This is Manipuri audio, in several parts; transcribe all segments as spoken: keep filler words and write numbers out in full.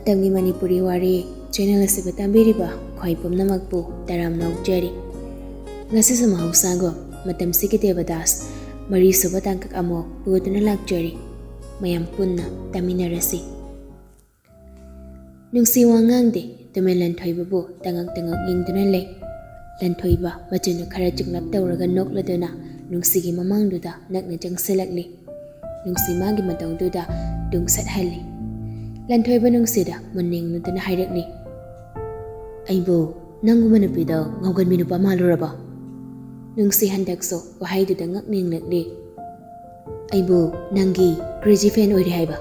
ꯃꯇꯝꯒꯤ ꯃꯅꯤꯄꯨꯔꯤ ꯋꯥꯔꯤ ꯆꯦꯅꯦꯜ ꯑꯁꯤꯕꯨ ꯇꯥꯕꯤꯔꯤꯕ ꯈ꯭ꯋꯥꯏ ꯄꯨꯝꯅꯃꯛꯄꯨ ꯇꯔꯥꯝꯅ ꯑꯣꯛꯆꯔꯤ꯫ ꯉꯁꯤꯁꯨ ꯃꯍꯧꯁꯥꯒꯨꯝ ꯃꯇꯝꯁꯤꯒꯤ ꯗꯦꯕꯗꯥꯁ ꯃꯔꯤꯁꯨꯕ ꯇꯥꯡꯀꯛ ꯑꯃꯨꯛ ꯄꯨꯗꯨꯅ ꯂꯥꯛꯆꯔꯤ꯫ ꯃꯌꯥꯝ ꯄꯨꯟꯅ ꯇꯥꯃꯤꯟꯅꯔꯁꯤ꯫ ꯅꯨꯡꯁꯤ ꯋꯥ ꯉꯥꯡꯗꯦ, ꯇꯨꯃꯤꯟ ꯂꯟꯊꯣꯏꯕꯕꯨ ꯇꯉꯛ ꯇꯉꯛ ꯌꯦꯡꯗꯨꯅ ꯂꯩ꯫ ꯂꯟꯊꯣꯏꯕ ꯃꯆꯤꯟꯗꯨ ꯈꯔ ꯆꯤꯛꯂꯞ ꯇꯧꯔꯒ ꯅꯣꯛꯂꯗꯨꯅ ꯅꯨꯡꯁꯤꯒꯤ ꯃꯃꯥꯡꯗꯨꯗ ꯅꯛꯅ ꯆꯪꯁꯤꯜꯂꯛꯂꯤ꯫ ꯅꯨꯡꯁꯤ ꯃꯥꯒꯤ ꯃꯇꯧꯗꯨꯗ ꯇꯨꯡꯁꯠꯍꯜꯂꯤ꯫ ꯂꯟꯊꯣꯏꯕ ꯅꯨꯡꯁꯤꯗ ꯃꯨꯟꯅ ꯌꯦꯡꯂꯗꯨꯅ ꯍꯥꯏꯔꯛꯂꯤ, "ꯑꯩꯕꯨ ꯅꯪꯒꯨꯝꯕ ꯅꯨꯄꯤꯗ ꯉꯥꯎꯒꯟꯕꯤ ꯅꯨꯄꯥ ꯃꯥꯜꯂꯨꯔꯕ?" ꯅꯨꯡꯁꯤ ꯍꯟꯗꯛꯁꯨ ꯋꯥꯍꯩꯗꯨꯗ ꯉꯛꯅ ꯌꯦꯡꯂꯛꯂꯤ꯫ "ꯑꯩꯕꯨ ꯅꯪꯒꯤ crazy fan ꯑꯣꯏꯔꯦ ꯍꯥꯏꯕ?"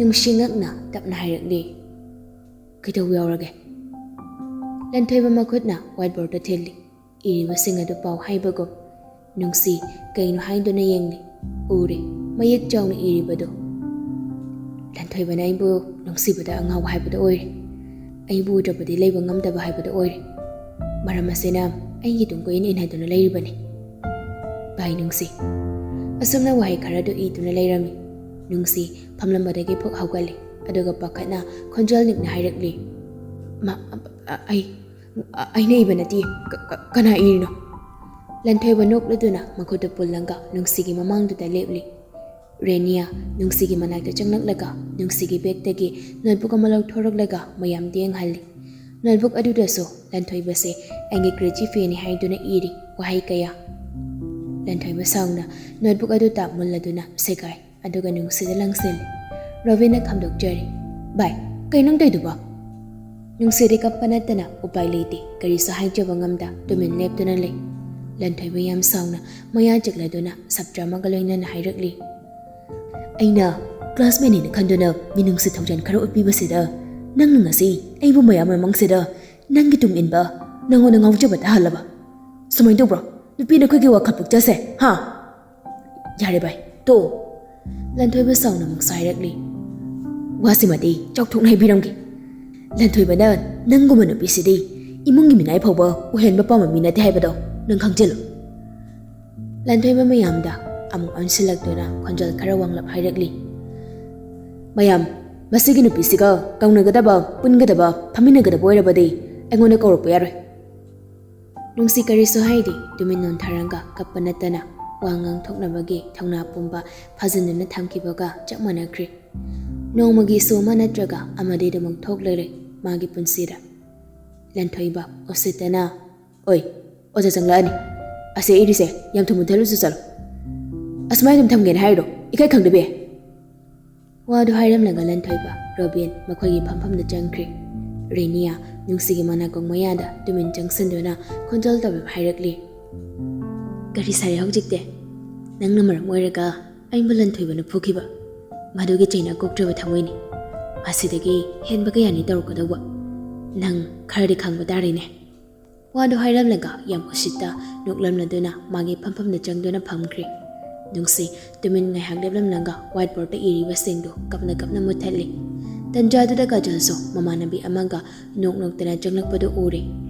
ꯅꯨꯡꯁꯤ ꯉꯛꯅ ꯇꯞꯅ ꯍꯥꯏꯔꯛꯂꯤ, "ꯀꯩꯗꯧꯕ ꯌꯥꯎꯔꯒꯦ?" ꯂꯟꯊꯣꯏꯕ ꯃꯈꯨꯠꯅ whiteboardꯇ ꯊꯤꯜꯂꯤ꯫ ꯏꯔꯤꯕꯁꯤꯡ ꯑꯗꯨ ꯄꯥꯎ ꯍꯥꯏꯕꯒꯨꯝ ꯅꯨꯡꯁꯤ ꯀꯩꯅꯣ ꯍꯥꯏꯗꯨꯅ ꯌꯦꯡꯂꯤ꯫ ꯎꯔꯦ, ꯃꯌꯦꯛ ꯆꯥꯎꯅ ꯏꯔꯤꯕꯗꯨ꯫ "ꯂꯟꯊꯣꯏꯕꯅ ꯑꯩꯕꯨ ꯅꯨꯡꯁꯤꯕꯗ ꯑꯉꯥꯎꯕ ꯍꯥꯏꯕꯗꯨ ꯑꯣꯏꯔꯦ꯫ ꯑꯩꯕꯨ ꯎꯗ꯭ꯔꯕꯗꯤ ꯂꯩꯕ ꯉꯝꯗꯕ ꯍꯥꯏꯕꯗꯨ ꯑꯣꯏꯔꯦ꯫ ꯃꯔꯝ ꯑꯁꯤꯅ ꯑꯩꯒꯤ ꯇꯨꯡ ꯀꯣꯏꯅ ꯏꯟꯅꯗꯨꯅ ꯂꯩꯔꯤꯕꯅꯤ꯫ ꯕꯥꯏ ꯅꯨꯡꯁꯤ꯫" ꯑꯁꯨꯝꯅ ꯋꯥꯍꯩ ꯈꯔꯗꯨ ꯏꯗꯨꯅ ꯂꯩꯔꯝꯃꯤ꯫ ꯅꯨꯡꯁꯤ ꯐꯝꯂꯝꯕꯗꯒꯤ ꯐꯨꯛ ꯍꯧꯒꯠꯂꯤ, ꯑꯗꯨꯒ ꯄꯥꯈꯠꯅ ꯈꯣꯟꯖꯦꯜ ꯅꯤꯛꯅ ꯍꯥꯏꯔꯛꯂꯤ, "ꯃ-, ꯑ-, ꯑ-, ꯑꯩ, ꯑ-, ꯑꯩꯅ ꯏꯕ ꯅꯠꯇꯦ꯫ ꯀ-, ꯀ-, ꯀꯅꯥ ꯏꯔꯤꯅꯣ?" ꯂꯟꯊꯣꯏꯕ ꯅꯣꯛꯂꯗꯨꯅ ꯃꯈꯨꯠꯇꯨ ꯄꯨꯜꯂꯒ ꯅꯨꯡꯁꯤꯒꯤ ꯃꯃꯥꯡꯗꯨꯗ ꯂꯦꯞꯂꯤ꯫ ꯔꯦꯅꯤꯌꯥ ꯅꯨꯡꯁꯤꯒꯤ ꯃꯅꯥꯛꯇ ꯆꯪꯂꯛꯂꯒ ꯅꯨꯡꯁꯤꯒꯤ ꯕꯦꯒꯇꯒꯤ notebook ꯑꯃ ꯂꯧꯊꯣꯔꯛꯂꯒ ꯃꯌꯥꯝꯗ ꯌꯦꯡꯍꯜꯂꯤ꯫ Notebook ꯑꯗꯨꯗꯁꯨ ꯂꯟꯊꯣꯏꯕꯁꯦ ꯑꯩꯒꯤ crazy fanꯅꯤ ꯍꯥꯏꯗꯨꯅ ꯏꯔꯤ ꯋꯥꯍꯩ ꯀꯌꯥ꯫ ꯂꯟꯊꯣꯏꯕ ꯁꯥꯎꯅ notebook ꯑꯗꯨꯗ ꯃꯨꯜꯂꯗꯨꯅ ꯁꯦꯒꯥꯏ, ꯑꯗꯨꯒ ꯅꯨꯡꯁꯤꯗ ꯂꯪꯁꯤꯜꯂꯤ꯫ ꯔꯣꯕꯤꯟꯅ ꯈꯥꯝꯗꯣꯛꯆꯔꯤ, "ꯚꯥꯏ, ꯀꯩ ꯅꯪ ꯇꯧꯏꯗꯨꯕꯣ?" ꯅꯨꯡꯁꯤꯗꯤ ꯀꯞꯄ ꯅꯠꯇꯅ ꯎꯄꯥꯏ ꯂꯩꯇꯦ, ꯀꯔꯤꯁꯨ ꯍꯥꯏꯖꯕ ꯉꯝꯗ ꯇꯨꯃꯤꯟ ꯂꯦꯞꯇꯨꯅ ꯂꯩ꯫ ꯂꯟꯊꯣꯏꯕ ꯌꯥꯝ ꯁꯥꯎꯅ ꯃꯌꯥ ꯆꯤꯛꯂꯗꯨꯅ ꯁꯥꯇ꯭ꯔ ꯑꯃꯒ ꯂꯣꯏꯅꯅ ꯍꯥꯏꯔꯛꯂꯤ, "ꯑꯩꯅ classmateꯅꯤꯅ ꯈꯟꯗꯨꯅ ꯃꯤꯅꯨꯡꯁꯤ ꯊꯧꯖꯥꯜ ꯈꯔ ꯎꯠꯄꯤꯕꯁꯤꯗ ꯅꯪꯅ ꯉꯁꯤ ꯑꯩꯕꯨ ꯃꯌꯥꯝ ꯃꯃꯥꯡꯁꯤꯗ ꯅꯪꯒꯤ ꯇꯨꯡ ꯏꯟꯕ, ꯅꯪꯉꯣꯟꯗ ꯉꯥꯎꯖꯕ ꯇꯥꯍꯜꯂꯕ? ꯁꯨꯃꯥꯏꯅ ꯇꯧꯕ꯭ꯔꯣ ꯅꯨꯄꯤꯅ ꯑꯩꯈꯣꯏꯒꯤ ꯋꯥꯈꯜ ꯄꯨꯛꯆꯁꯦ, ꯍꯥ?" "ꯌꯥꯔꯦ ꯚꯥꯏ, ꯇꯣꯛꯑꯣ꯫" ꯂꯟꯊꯣꯏꯕ ꯁꯥꯎꯅ ꯑꯃꯨꯛꯁꯨ ꯍꯥꯏꯔꯛꯂꯤ, "ꯋꯥꯁꯤꯃꯗꯤ ꯆꯥꯎꯊꯣꯛꯅ ꯍꯥꯏꯕꯤꯔꯝꯒꯦ꯫ ꯂꯟꯊꯣꯏꯕꯅ ꯅꯪꯒꯨꯝꯕ ꯅꯨꯄꯤꯁꯤꯗꯤ ꯏꯃꯨꯡꯒꯤ ꯃꯤꯅꯥꯏ ꯐꯥꯎꯕ ꯎꯍꯟꯕ ꯄꯥꯝꯕ ꯃꯤ ꯅꯠꯇꯦ ꯍꯥꯏꯕꯗꯣ ꯅꯪ ꯈꯪꯖꯤꯜꯂꯨ꯫" ꯂꯟꯊꯣꯏꯕ ꯃꯌꯥꯝꯗ ꯑꯃꯨꯛ ꯑꯣꯟꯁꯤꯜꯂꯛꯇꯨꯅ ꯈꯣꯟꯖꯦꯜ ꯈꯔ ꯋꯥꯡꯂꯞ ꯍꯥꯏꯔꯛꯂꯤ, "ꯃꯌꯥꯝ, "ꯃꯁꯤꯒꯤ ꯅꯨꯄꯤꯁꯤꯒ ꯀꯧꯅꯒꯗꯕ, ꯄꯨꯟꯒꯗꯕ, ꯐꯝꯃꯤꯟꯅꯒꯗꯕ ꯑꯣꯏꯔꯕꯗꯤ ꯑꯩꯉꯣꯟꯗ ꯀꯧꯔꯛꯄ ꯌꯥꯔꯣꯏ꯫" ꯅꯨꯡꯁꯤ ꯀꯔꯤꯁꯨ ꯍꯥꯏꯗꯦ, ꯇꯨꯃꯤꯟ ꯅꯣꯟꯊꯔꯒ ꯀꯞꯄ ꯅꯠꯇꯅ ꯋꯥ ꯉꯥꯡꯊꯣꯛꯅꯕꯒꯤ ꯊꯧꯅꯥ ꯄꯨꯝꯕ ꯐꯥꯖꯤꯟꯗꯨꯅ ꯊꯝꯈꯤꯕꯒ ꯆꯞ ꯃꯥꯟꯅꯈ꯭ꯔꯦ꯫ ꯅꯣꯡꯃꯒꯤ ꯏꯁꯨ ꯑꯃ ꯅꯠꯇ꯭ꯔꯒ ꯑꯃꯗꯤ ꯑꯗꯨꯃꯛ ꯊꯣꯛꯂꯔꯦ ꯃꯥꯒꯤ ꯄꯨꯟꯁꯤꯗ꯫ ꯂꯟꯊꯣꯏꯕ ꯎꯁꯤꯠꯇꯅ, "ꯑꯣꯏ, ꯑꯣꯖꯥ ꯆꯪꯂꯛꯑꯅꯤ꯫ ꯑꯁꯦ ꯏꯔꯤꯁꯦ ꯌꯥꯝ ꯊꯨꯝ ꯃꯨꯟꯊꯠꯂꯨꯁꯨ ꯆꯠꯂꯣ꯫ ꯑꯁꯨꯃꯥꯏꯅ ꯑꯗꯨꯝ ꯊꯝꯒꯦꯅ ꯍꯥꯏꯔꯣ? ꯏꯀꯥꯏ ꯈꯪꯗꯕꯤ?" ꯋꯥꯗꯨ ꯍꯥꯏꯔꯝꯂꯒ ꯂꯟꯊꯣꯏꯕ ꯔꯣꯕꯤꯟ ꯃꯈꯣꯏꯒꯤ ꯐꯝꯐꯝꯗ ꯆꯪꯈ꯭ꯔꯦ꯫ ꯔꯦꯅꯤꯌꯥ ꯅꯨꯡꯁꯤꯒꯤ ꯃꯅꯥꯀꯣꯡ ꯃꯌꯥꯗ ꯇꯨꯃꯤꯟ ꯆꯪꯁꯤꯟꯗꯨꯅ ꯈꯣꯟꯖꯦꯜ ꯇꯞꯅ ꯍꯥꯏꯔꯛꯂꯤ, "ꯀꯔꯤ ꯁꯥꯔꯦ ꯍꯧꯖꯤꯛꯇꯤ? ꯅꯪꯅ ꯃꯔꯝ ꯑꯣꯏꯔꯒ ꯑꯩꯕꯨ ꯂꯟꯊꯣꯏꯕꯅ ꯐꯨꯈꯤꯕ꯫ ꯃꯗꯨꯒꯤ ꯆꯩꯅꯥ ꯀꯣꯛꯇ꯭ꯔꯕ ꯊꯃꯣꯏꯅꯤ꯫ ꯃꯁꯤꯗꯒꯤ ꯍꯦꯟꯕ ꯀꯌꯥꯅꯤ ꯇꯧꯔꯛꯀꯗꯧꯕ꯫ ꯅꯪ ꯈꯔꯗꯤ ꯈꯪꯕ ꯇꯥꯔꯦꯅꯦ꯫" ꯋꯥꯗꯨ ꯍꯥꯏꯔꯝꯂꯒ ꯌꯥꯝ ꯎꯁꯤꯠꯇ ꯅꯣꯛꯂꯝꯂꯗꯨꯅ ꯃꯥꯒꯤ ꯐꯝꯐꯝꯗ ꯆꯪꯗꯨꯅ ꯐꯝꯈ꯭ꯔꯦ꯫ ꯅꯨꯡꯁꯤ ꯇꯨꯃꯤꯟ ꯉꯥꯏꯍꯥꯛ ꯂꯦꯞꯂꯝꯂꯒ ꯋꯥꯏꯠ ꯕꯣꯔꯗꯇ ꯏꯔꯤꯕꯁꯤꯡꯗꯨ ꯀꯞꯅ ꯀꯞꯅ ꯃꯨꯠꯊꯠꯂꯤ꯫ ꯇꯟꯖꯥꯗꯨꯗ ꯀꯥꯖꯜꯁꯨ ꯃꯃꯥꯟꯅꯕꯤ ꯑꯃꯒ ꯅꯣꯛ ꯅꯣꯛꯇꯅ ꯆꯪꯂꯛꯄꯗꯨ ꯎꯔꯦ꯫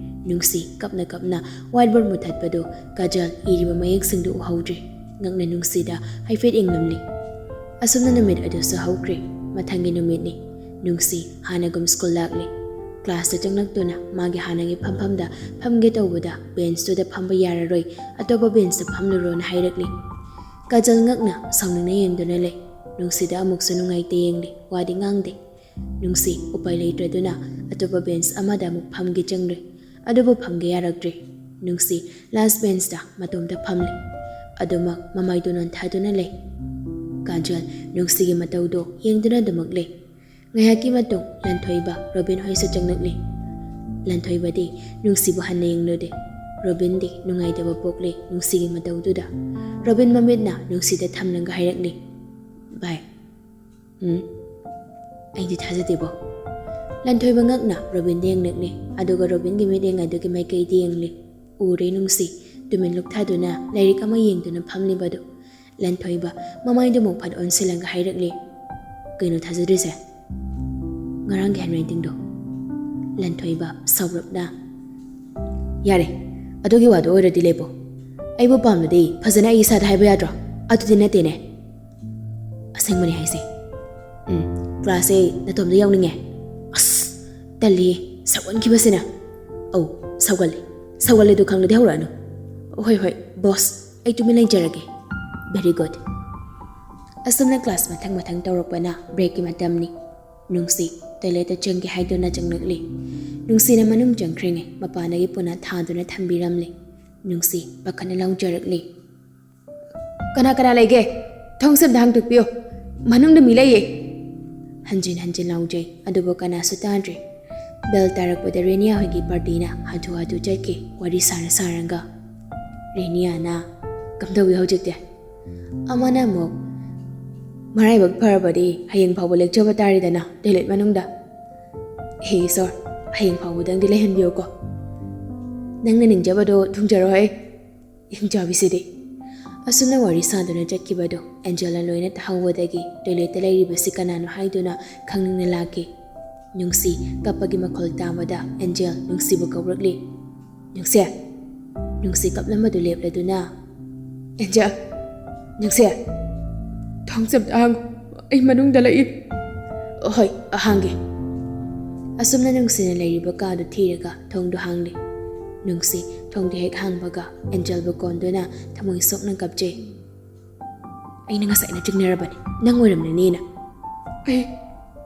ꯅꯨꯡꯁꯤ ꯀꯞꯅ ꯀꯞꯅ ꯋꯥꯏꯠ ꯕꯣꯔꯗ ꯃꯨꯠꯊꯠꯄꯗꯨ ꯀꯥꯖꯜ ꯏꯔꯤꯕ ꯃꯌꯦꯛꯁꯤꯡꯗꯨ ꯎꯍꯧꯗ꯭ꯔꯦ꯫ ꯉꯛꯅ ꯅꯨꯡꯁꯤꯗ ꯍꯥꯏꯐꯦꯠ ꯌꯦꯡꯂꯝꯂꯤ꯫ ꯑꯁꯨꯝꯅ ꯅꯨꯃꯤꯠ ꯑꯗꯨꯁꯨ ꯍꯧꯈ꯭ꯔꯦ꯫ ꯃꯊꯪꯒꯤ ꯅꯨꯃꯤꯠꯅꯤ꯫ ꯅꯨꯡꯁꯤ ꯍꯥꯟꯅꯒꯨꯝ ꯁ꯭ꯀꯨꯜ ꯂꯥꯛꯂꯤ꯫ ꯀ꯭ꯂꯥꯁꯇ ꯆꯪꯂꯛꯇꯨꯅ ꯃꯥꯒꯤ ꯍꯥꯟꯅꯒꯤ ꯐꯝꯐꯝꯗ ꯐꯝꯒꯦ ꯇꯧꯕꯗ ꯕꯦꯟꯁꯇꯨꯗ ꯐꯝꯕ ꯌꯥꯔꯔꯣꯏ, ꯑꯇꯣꯞꯄ ꯕꯦꯟꯁꯇ ꯐꯝꯂꯨꯔꯣꯅ ꯍꯥꯏꯔꯛꯂꯤ꯫ ꯀꯥꯖꯜ ꯉꯛꯅ ꯁꯥꯎꯅꯤꯡꯅ ꯌꯦꯡꯗꯨꯅ ꯂꯩ꯫ ꯅꯨꯡꯁꯤꯗ ꯑꯃꯨꯛꯁꯨ ꯅꯨꯡꯉꯥꯏꯇ ꯌꯦꯡꯂꯤ, ꯋꯥꯗꯤ ꯉꯥꯡꯗꯦ꯫ ꯅꯨꯡꯁꯤ ꯎꯄꯥꯏ ꯂꯩꯇ꯭ꯔꯗꯨꯅ ꯑꯇꯣꯞꯄ ꯕꯦꯟꯁ ꯑꯃꯗ ꯑꯃꯨꯛ ꯐꯝꯒꯦ ꯆꯪꯂꯦ꯫ ꯑꯗꯨꯕꯨ ꯐꯝꯒꯦ ꯌꯥꯔꯛꯇ꯭ꯔꯦ꯫ ꯅꯨꯡꯁꯤ ꯂꯥꯁ ꯕꯦꯟꯁꯇ ꯃꯇꯣꯝꯇ ꯐꯝꯂꯦ꯫ ꯑꯗꯨꯃꯛ ꯃꯃꯥꯏꯗꯨ ꯅꯣꯟꯊꯥꯗꯨꯅ ꯂꯩ꯫ ꯀꯥꯖꯜ ꯅꯨꯡꯁꯤꯒꯤ ꯃꯇꯧꯗꯨ ꯌꯦꯡꯗꯨꯅ ꯑꯗꯨꯃꯛ ꯂꯩ꯫ ꯉꯥꯏꯍꯥꯛꯀꯤ ꯃꯇꯨꯡ ꯂꯟꯊꯣꯏꯕ ꯔꯣꯕꯤꯟ ꯍꯣꯏꯁꯨ ꯆꯪꯂꯛꯂꯤ꯫ ꯂꯟꯊꯣꯏꯕꯗꯤ ꯅꯨꯡꯁꯤꯕꯨ ꯍꯟꯅ ꯌꯦꯡꯂꯨꯗꯦ꯫ ꯔꯣꯕꯤꯟꯗꯤ ꯅꯨꯡꯉꯥꯏꯇꯕ ꯄꯣꯛꯂꯦ ꯅꯨꯡꯁꯤꯒꯤ ꯃꯇꯧꯗꯨꯗ꯫ ꯔꯣꯕꯤꯟ ꯃꯃꯤꯠꯅ ꯅꯨꯡꯁꯤꯗ ꯊꯝꯂꯒ ꯍꯥꯏꯔꯛꯂꯤ, "ꯚꯥꯏ꯫" "ꯎꯝ?" "ꯑꯩꯗꯤ ꯊꯥꯖꯗꯦꯕꯣ꯫" ꯂꯟꯊꯣꯏꯕ ꯉꯛꯅ ꯔꯣꯕꯤꯟꯗ ꯌꯦꯡꯂꯛꯂꯤ, ꯑꯗꯨꯒ ꯔꯣꯕꯤꯟꯒꯤ ꯃꯤꯠꯌꯦꯡ ꯑꯗꯨꯒꯤ ꯃꯥꯏꯀꯩꯗ ꯌꯦꯡꯂꯤ꯫ ꯎꯔꯦ ꯅꯨꯡꯁꯤ ꯇꯨꯃꯤꯟ ꯂꯨꯛꯊꯥꯗꯨꯅ ꯂꯥꯏꯔꯤꯛ ꯑꯃ ꯌꯦꯡꯗꯨꯅ ꯐꯝꯂꯤꯕꯗꯨ꯫ ꯂꯟꯊꯣꯏꯕ ꯃꯃꯥꯏꯗꯨ ꯑꯃꯨꯛ ꯐꯠ ꯑꯣꯟꯁꯤꯜꯂꯒ ꯍꯥꯏꯔꯛꯂꯤ, "ꯀꯩꯅꯣ ꯊꯥꯖꯗ꯭ꯔꯤꯁꯦ?" "ꯉꯔꯥꯡꯒꯤ ꯍꯦꯟ ꯔꯥꯏꯇꯤꯡꯗꯣ꯫" ꯂꯟꯊꯣꯏꯕ ꯁꯥꯎꯔꯞꯅ, "ꯌꯥꯔꯦ, ꯑꯗꯨꯒꯤ ꯋꯥꯗꯣ ꯑꯣꯏꯔꯗꯤ ꯂꯦꯞꯄꯣ꯫ ꯑꯩꯕꯨ ꯄꯥꯝꯂꯗꯤ ꯐꯖꯅ ꯑꯩ ꯏꯁꯥꯗ ꯍꯥꯏꯕ ꯌꯥꯗ꯭ꯔꯣ? ꯑꯗꯨꯗꯤ ꯅꯠꯇꯦꯅꯦ꯫" "ꯑꯁꯦꯡꯕꯅꯦ ꯍꯥꯏꯁꯦ꯫" "ꯎꯝ, ꯀ꯭ꯂꯥꯁꯁꯦ ꯅꯇꯣꯝꯗ ꯌꯥꯎꯅꯤꯡꯉꯦ? ꯑꯁ, ꯇꯜꯂꯤ, ꯁꯧꯒꯟꯈꯤꯕꯁꯤꯅ꯫ ꯑꯧ, ꯁꯧꯒꯜꯂꯤ꯫ ꯁꯧꯒꯜꯂꯤꯗꯨ ꯈꯪꯂꯗꯤ ꯍꯧꯔꯛꯑꯅꯨ꯫ ꯍꯣꯏ, ꯍꯣꯏ, ꯕꯣꯁ, ꯑꯩ ꯇꯨꯃꯤꯟ ꯂꯩꯖꯔꯒꯦ꯫ Very good. ꯑꯁꯨꯝꯅ ꯀ꯭ꯂꯥꯁ ꯃꯊꯪ ꯃꯊꯪ ꯇꯧꯔꯛꯄꯅ ꯕ꯭ꯔꯦꯛꯀꯤ ꯃꯇꯝꯅꯤ꯫ ꯅꯨꯡꯁꯤ ꯇꯣꯏꯂꯦꯠꯇ ꯆꯪꯒꯦ ꯍꯥꯏꯗꯨꯅ ꯆꯪꯂꯛꯂꯤ꯫ ꯅꯨꯡꯁꯤꯅ ꯃꯅꯨꯡ ꯆꯪꯈ꯭ꯔꯤꯉꯩ ꯃꯄꯥꯟꯗꯒꯤ ꯄꯨꯅꯥ ꯊꯥꯗꯨꯅ ꯊꯝꯕꯤꯔꯝꯂꯤ꯫ ꯅꯨꯡꯁꯤ ꯄꯥꯈꯠꯅ ꯂꯥꯎꯖꯔꯛꯂꯤ꯫ "ꯀꯅꯥ ꯀꯅꯥ ꯂꯩꯒꯦ? ꯊꯣꯡꯁꯦ ꯑꯝꯇ ꯍꯥꯡꯗꯣꯛꯄꯤꯌꯨ꯫ ꯃꯅꯨꯡꯗ ꯃꯤ ꯂꯩꯌꯦ!" ꯍꯟꯖꯤꯟ ꯍꯟꯖꯤꯟ ꯂꯥꯎꯖꯩ, ꯑꯗꯨꯕꯨ ꯀꯅꯥꯁꯨ ꯇꯥꯗ꯭ꯔꯦ꯫ ꯕꯦꯜ ꯇꯥꯔꯛꯄꯗ ꯔꯦꯅꯤꯌꯥ ꯍꯣꯏꯒꯤ ꯄꯥꯔꯇꯤꯅ ꯍꯥꯊꯨ ꯍꯥꯊꯨ ꯆꯠꯈꯤ, ꯋꯥꯔꯤ ꯁꯥꯔ ꯁꯥꯔꯒ꯫ ꯔꯦꯅꯤꯌꯥꯅ, "ꯀꯝꯗꯧꯏ ꯍꯧꯖꯤꯛꯇꯤ?" ꯑꯃꯅ ꯑꯃꯨꯛ, "ꯃꯔꯥꯏꯕꯛ ꯐꯔꯕꯗꯤ ꯍꯌꯦꯡ ꯐꯥꯎꯕ ꯂꯦꯛꯆꯕ ꯇꯥꯔꯦꯗꯅ ꯇꯣꯏꯂꯦꯠ ꯃꯅꯨꯡꯗ꯫ ꯍꯦ ꯏꯁꯣꯔ, ꯍꯌꯦꯡ ꯐꯥꯎꯕꯗꯪꯗꯤ ꯂꯩꯍꯟꯕꯤꯌꯨꯀꯣ꯫ ꯅꯪꯅ ꯅꯤꯡꯖꯕꯗꯣ ꯊꯨꯡꯖꯔꯣꯍꯦ, ꯏꯪꯆꯥꯕꯤꯁꯤꯗꯤ!" ꯑꯁꯨꯝꯅ ꯋꯥꯔꯤ ꯁꯥꯗꯨꯅ ꯆꯠꯈꯤꯕꯗꯨ ꯑꯦꯟꯖꯦꯜꯅ ꯂꯣꯏꯅ ꯇꯥꯍꯧꯕꯗꯒꯤ ꯇꯣꯏꯂꯦꯠꯇ ꯂꯩꯔꯤꯕꯁꯤ ꯀꯅꯥꯅꯣ ꯍꯥꯏꯗꯨꯅ ꯈꯪꯅꯤꯡꯅ ꯂꯥꯛꯈꯤ꯫ ꯅꯨꯡꯁꯤ ꯀꯞꯄꯒꯤ ꯃꯈꯣꯜ ꯇꯥꯕꯗ ꯑꯦꯟꯖꯦꯜ ꯅꯨꯡꯁꯤꯕꯨ ꯀꯧꯔꯛꯂꯤ꯫ "ꯅꯨꯡꯁꯤ!" ꯅꯨꯡꯁꯤ ꯀꯞꯂꯝꯕꯗꯨ ꯂꯦꯞꯂꯗꯨꯅ, "ꯑꯦꯟꯖꯦꯜ! ꯅꯨꯡꯁꯤ! ꯊꯣꯡꯁꯦ ꯑꯝꯇ ꯍꯥꯡꯉꯨ, ꯑꯩ ꯃꯅꯨꯡꯗ ꯂꯩ꯫" "ꯍꯣꯏ, ꯍꯥꯡꯒꯦ꯫" ꯑꯁꯨꯝꯅ ꯅꯨꯡꯁꯤꯅ ꯂꯩꯔꯤꯕ ꯀꯥꯗꯨ ꯊꯤꯔꯒ ꯊꯣꯡꯗꯨ ꯍꯥꯡꯂꯤ꯫ ꯅꯨꯡꯁꯤ ꯊꯣꯡꯗꯨ ꯍꯦꯛ ꯍꯥꯡꯕꯒ ꯑꯦꯟꯖꯦꯜꯕꯨ ꯀꯣꯟꯗꯨꯅ ꯊꯃꯣꯏ ꯁꯣꯛꯅ ꯀꯞꯆꯩ꯫ "ꯑꯩꯅ ꯉꯁꯥꯏꯅ ꯆꯤꯡꯅꯔꯕꯅꯤ, ꯅꯪ ꯑꯣꯏꯔꯝꯂꯅꯤꯅ꯫ ꯑꯩ,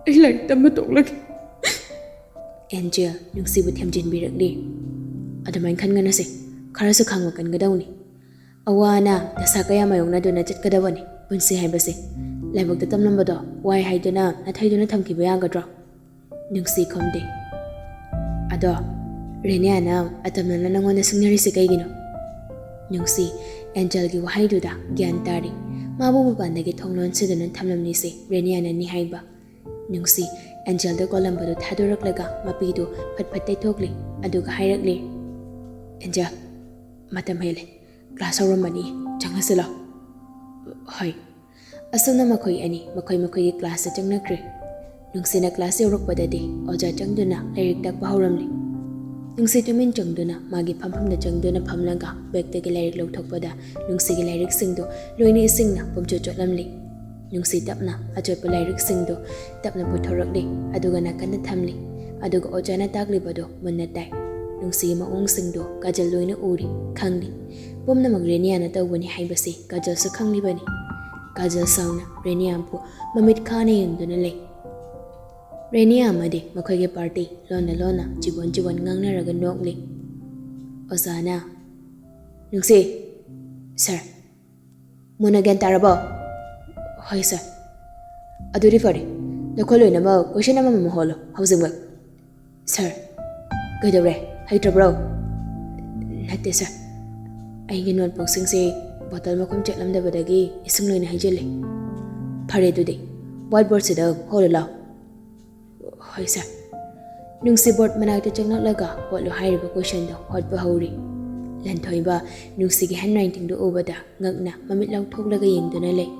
ꯑꯩ ꯂꯥꯏꯔꯤꯛ ꯇꯝꯕ ꯇꯣꯛꯂꯒꯦ꯫" ꯑꯦꯟꯖꯦꯜ ꯅꯨꯡꯁꯤꯕꯨ ꯊꯦꯝꯖꯤꯟꯕꯤꯔꯛꯂꯤ꯫ "ꯑꯗꯨꯃꯥꯏꯅ ꯈꯟꯒꯅꯨꯁꯦ, ꯈꯔꯁꯨ ꯈꯥꯡꯕ ꯀꯟꯒꯗꯧꯅꯤ꯫ ꯑꯋꯥ ꯑꯅꯥ ꯗꯁꯥ ꯀꯌꯥ ꯃꯥꯌꯣꯛꯅꯗꯨꯅ ꯆꯠꯀꯗꯕꯅꯤ ꯄꯨꯟꯁꯤ ꯍꯥꯏꯕꯁꯦ꯫ ꯂꯥꯏꯕꯛꯇ ꯇꯝꯂꯝꯕꯗꯣ ꯋꯥꯏ ꯍꯥꯏꯗꯨꯅ ꯅꯥꯊꯩꯗꯨꯅ ꯊꯝꯈꯤꯕ ꯌꯥꯒꯗ꯭ꯔꯣ?" ꯅꯨꯡꯁꯤ ꯈꯨꯝꯗꯦ꯫ "ꯑꯗꯣ, ꯔꯦꯅꯤꯌꯥꯅ ꯑꯇꯝꯅꯅ ꯅꯪꯉꯣꯟꯗ ꯁꯤꯡꯅꯔꯤꯁꯦ ꯀꯩꯒꯤꯅꯣ?" ꯅꯨꯡꯁꯤ ꯑꯦꯟꯖꯦꯜꯒꯤ ꯋꯥꯍꯩꯗꯨꯗ ꯒ꯭ꯌꯥꯟ ꯇꯥꯔꯤ꯫ ꯃꯥꯕꯨ ꯃꯄꯥꯟꯗꯒꯤ ꯊꯣꯡ ꯂꯣꯟꯁꯤꯗꯨꯅ ꯊꯝꯂꯝꯂꯤꯁꯦ ꯔꯦꯅꯤꯌꯥꯅꯅꯤ ꯍꯥꯏꯕ꯫ ꯅꯨꯡꯁꯤ ꯑꯦꯟꯖꯦꯜꯗ ꯀꯣꯜꯂꯝꯕꯗꯨ ꯊꯥꯗꯣꯔꯛꯂꯒ ꯃꯄꯤꯗꯨ ꯐꯠ ꯐꯠ ꯇꯩꯊꯣꯛꯂꯤ, ꯑꯗꯨꯒ ꯍꯥꯏꯔꯛꯂꯤ, "ꯑꯦꯟꯖꯦꯜ, ꯃꯇꯝ ꯍꯦꯜꯂꯦ꯫ ꯀ꯭ꯂꯥꯁ ꯍꯧꯔꯝꯃꯅꯤ, ꯆꯪꯉꯁꯤ ꯂꯥꯎ꯫" "ꯍꯣꯏ꯫" ꯑꯁꯨꯝꯅ ꯃꯈꯣꯏ ꯑꯅꯤ ꯃꯈꯣꯏ ꯃꯈꯣꯏꯒꯤ ꯀ꯭ꯂꯥꯁꯇ ꯆꯪꯅꯈ꯭ꯔꯦ꯫ ꯅꯨꯡꯁꯤꯅ ꯀ꯭ꯂꯥꯁ ꯌꯧꯔꯛꯄꯗꯗꯤ ꯑꯣꯖꯥ ꯆꯪꯗꯨꯅ ꯂꯥꯏꯔꯤꯛ ꯇꯥꯛꯄ ꯍꯧꯔꯝꯂꯤ꯫ ꯅꯨꯡꯁꯤ ꯇꯨꯃꯤꯟ ꯆꯪꯗꯨꯅ ꯃꯥꯒꯤ ꯐꯝꯐꯝꯗ ꯆꯪꯗꯨꯅ ꯐꯝꯂꯒ ꯕꯦꯒꯇꯒꯤ ꯂꯥꯏꯔꯤꯛ ꯂꯧꯊꯣꯛꯄꯗ ꯅꯨꯡꯁꯤꯒꯤ ꯂꯥꯏꯔꯤꯛꯁꯤꯡꯗꯨ ꯂꯣꯏꯅ ꯏꯁꯤꯡꯅ ꯄꯨꯝꯆꯣꯠ ꯆꯣꯠꯂꯝꯂꯤ꯫ ꯅꯨꯡꯁꯤ ꯇꯞꯅ ꯑꯆꯣꯠꯄ ꯂꯥꯏꯔꯤꯛꯁꯤꯡꯗꯨ ꯇꯞꯅ ꯄꯨꯊꯣꯔꯛꯂꯤ, ꯑꯗꯨꯒ ꯅꯥꯀꯟꯗ ꯊꯝꯂꯤ꯫ ꯑꯗꯨꯒ ꯑꯣꯖꯥꯅ ꯇꯥꯛꯂꯤꯕꯗꯨ ꯃꯨꯟꯅ ꯇꯥꯏ꯫ ꯅꯨꯡꯁꯤꯒꯤ ꯃꯑꯣꯡꯁꯤꯡꯗꯨ ꯀꯥꯖꯜ ꯂꯣꯏꯅ ꯎꯔꯤ, ꯈꯪꯂꯤ꯫ ꯄꯨꯝꯅꯃꯛ ꯔꯦꯅꯤꯌꯥꯅ ꯇꯧꯕꯅꯤ ꯍꯥꯏꯕꯁꯤ ꯀꯥꯖꯜꯁꯨ ꯈꯪꯂꯤꯕꯅꯤ꯫ ꯀꯥꯖꯜ ꯁꯥꯎꯅ ꯔꯦꯅꯤꯌꯥꯕꯨ ꯃꯃꯤꯠ ꯈꯥꯅ ꯌꯦꯡꯗꯨꯅ ꯂꯩ꯫ ꯔꯦꯅꯤꯌꯥ ꯑꯃꯗꯤ ꯃꯈꯣꯏꯒꯤ ꯄꯥꯔꯇꯤ ꯂꯣꯟꯅ ꯂꯣꯟꯅ ꯆꯤꯕꯣꯟ ꯆꯤꯕꯣꯟ ꯉꯥꯡꯅꯔꯒ ꯅꯣꯛꯂꯤ꯫ ꯑꯣꯖꯥꯅ, "ꯅꯨꯡꯁꯤ, ꯁꯥꯔ, ꯃꯨꯟꯅ ꯒ꯭ꯌꯥꯟ ꯇꯥꯔꯕꯣ?" "ꯍꯣꯏ, ꯁꯥꯔ꯫" "ꯑꯗꯨꯗꯤ ꯐꯔꯦ, ꯅꯈꯣꯏ ꯂꯣꯏꯅꯃꯛ ꯀꯣꯏꯁꯟ ꯑꯃꯃꯝ ꯍꯣꯜꯂꯣ ꯍꯧꯖꯤꯛꯃꯛ꯫" "ꯁꯥꯔ, ꯀꯩꯗꯧꯔꯦ? ꯍꯩꯇ꯭ꯔꯕ꯭ꯔꯣ?" "ꯅꯠꯇꯦ, ꯁꯥꯔ꯫ ꯑꯩꯒꯤ ꯅꯣꯠꯕꯨꯛꯁꯤꯡꯁꯦ ꯕꯣꯇꯜ ꯃꯈꯨꯝ ꯆꯦꯠꯂꯝꯗꯕꯗꯒꯤ ꯏꯁꯤꯡ ꯂꯣꯏꯅ ꯍꯩꯖꯤꯜꯂꯦ꯫" "ꯐꯔꯦ, ꯑꯗꯨꯗꯤ ꯋꯥꯏꯠ ꯕꯣꯔꯗꯁꯤꯗ ꯍꯣꯜꯂꯨ ꯂꯥꯎ꯫" "ꯍꯣꯏ, ꯁꯥꯔ꯫" ꯅꯨꯡꯁꯤ ꯕꯣꯔꯗ ꯃꯅꯥꯛꯇ ꯆꯪꯂꯛꯂꯒ ꯍꯣꯠꯂꯨ ꯍꯥꯏꯔꯤꯕ ꯀꯣꯏꯁꯟꯗꯣ ꯍꯣꯠꯄ ꯍꯧꯔꯤ꯫ ꯂꯟꯊꯣꯏꯕ ꯅꯨꯡꯁꯤꯒꯤ ꯍꯦꯟ ꯔꯥꯏꯇꯤꯡꯗꯨ ꯎꯕꯗ ꯉꯛꯅ ꯃꯃꯤꯠ ꯂꯥꯎꯊꯣꯛꯂꯒ ꯌꯦꯡꯗꯨꯅ ꯂꯩ꯫